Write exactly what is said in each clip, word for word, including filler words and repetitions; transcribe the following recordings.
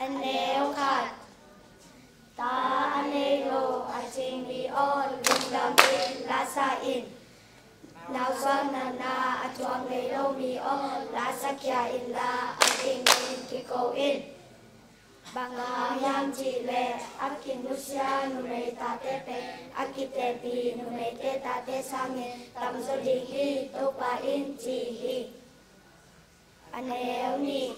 A neu khat. Ta a nei lo a cing mi aw, lungdam in la sa in. Nausuak natna a thuak ngei lo mi aw, la sa khia in la, a dingin kiko in. Bang hang hiam cih leh a kinusia numei tate pen a kitehpih numeite tate sangin tamzaw ding hi, Topa in ci hi. A neu nih.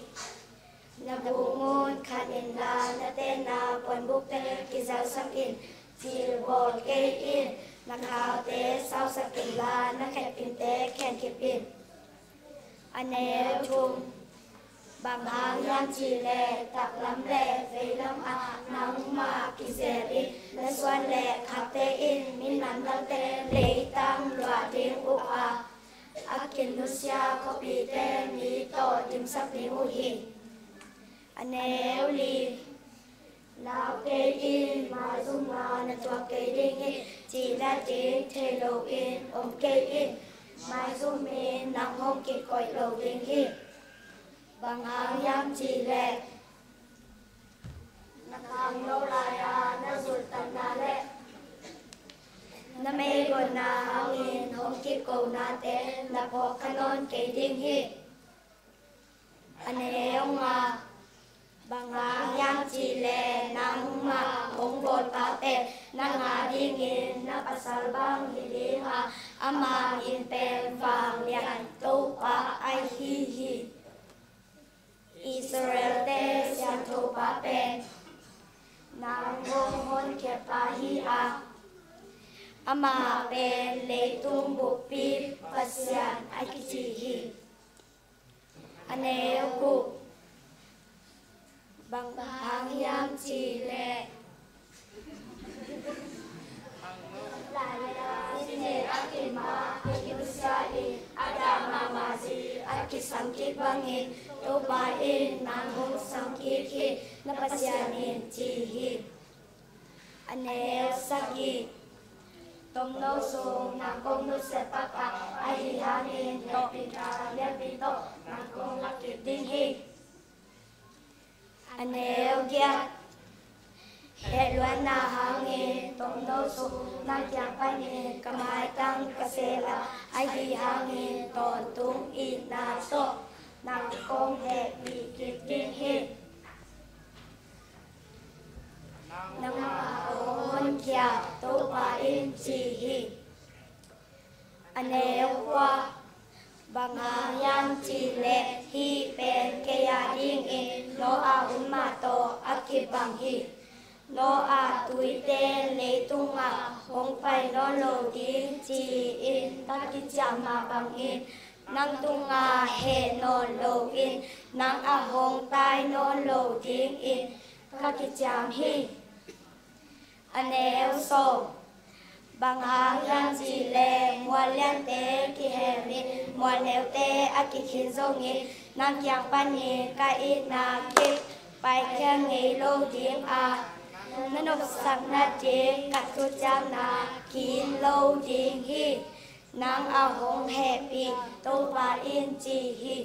Na bungun khan in la, na tenna puanbukte kizelsak in, cil bawl kei in. Na khaute sausak in la, na khetphinte khenkhip in. A neu thum. Bang hang hiam cih leh taklam le veilam ah nangmah kizel in, na suan le khakte in minam dangte leitang luah ding uh a, a kinusia khuapite mi tawh dimsak ding uh hi. A neu li. Lau kei in, maizumna na tuak kei ding hi, cih na ding thei loin om kei in. Maizum in nang hong kikoih lo ding hi. Bang hang hiam cih leh na khangno lai-a na zulhtatna le na meigonna hangin hong kikonate na phawk kha nawn kei ding hi. A neu nga. Bang hang hiam cih leh nangmah hong bawlpa pen nang a dingin na pasal bang hi ding a, ama min pen vanglian Topa ahi hi. Israel-te siangthopa pen nang hong honkhiatpa hi a, amah pen leitung buppi Pasian a kici hi. A neu guk. Bang hang hiam cih leh lai-a sinne a kima a kinusia in a dah mahmah zi a kisangkik bangin Topa in nang hong sangkik hi, na Pasian in ci hi. A neu sagih. Tomno sung nang kong nusiat taktak ahi hangin hehpihna lianpi tawh nang kong lak kik ding hi. A neu giat. Hehluatna hangin tomno sung nang kiang panin ka maitang ka sel a, ahi hangin tawntung itna tawh nang kong hehpih kik ding hi. Nangmah a hong honkhia Topa in ci hi. A neu kua. Bang hang hiam cih leh hih pen kei a dingin Noah hun mah tawh a kibang hi. Noah tuite leitungah hong pai nawn lo ding ci-in ka kiciam mah bangin nang tungah heh nawn loin nang a hong tai nawn lo dingin ka kiciam hi. A neu sawm. Bang hang hiam cih leh mual liante kihemin mual neute a kikhin zongin nang kiang panin ka itna kip paikhia ngei lo ding a, na nopsak nading ka thuciamna kin lo ding hi. Nang a hong hehpih Topa in ci hi.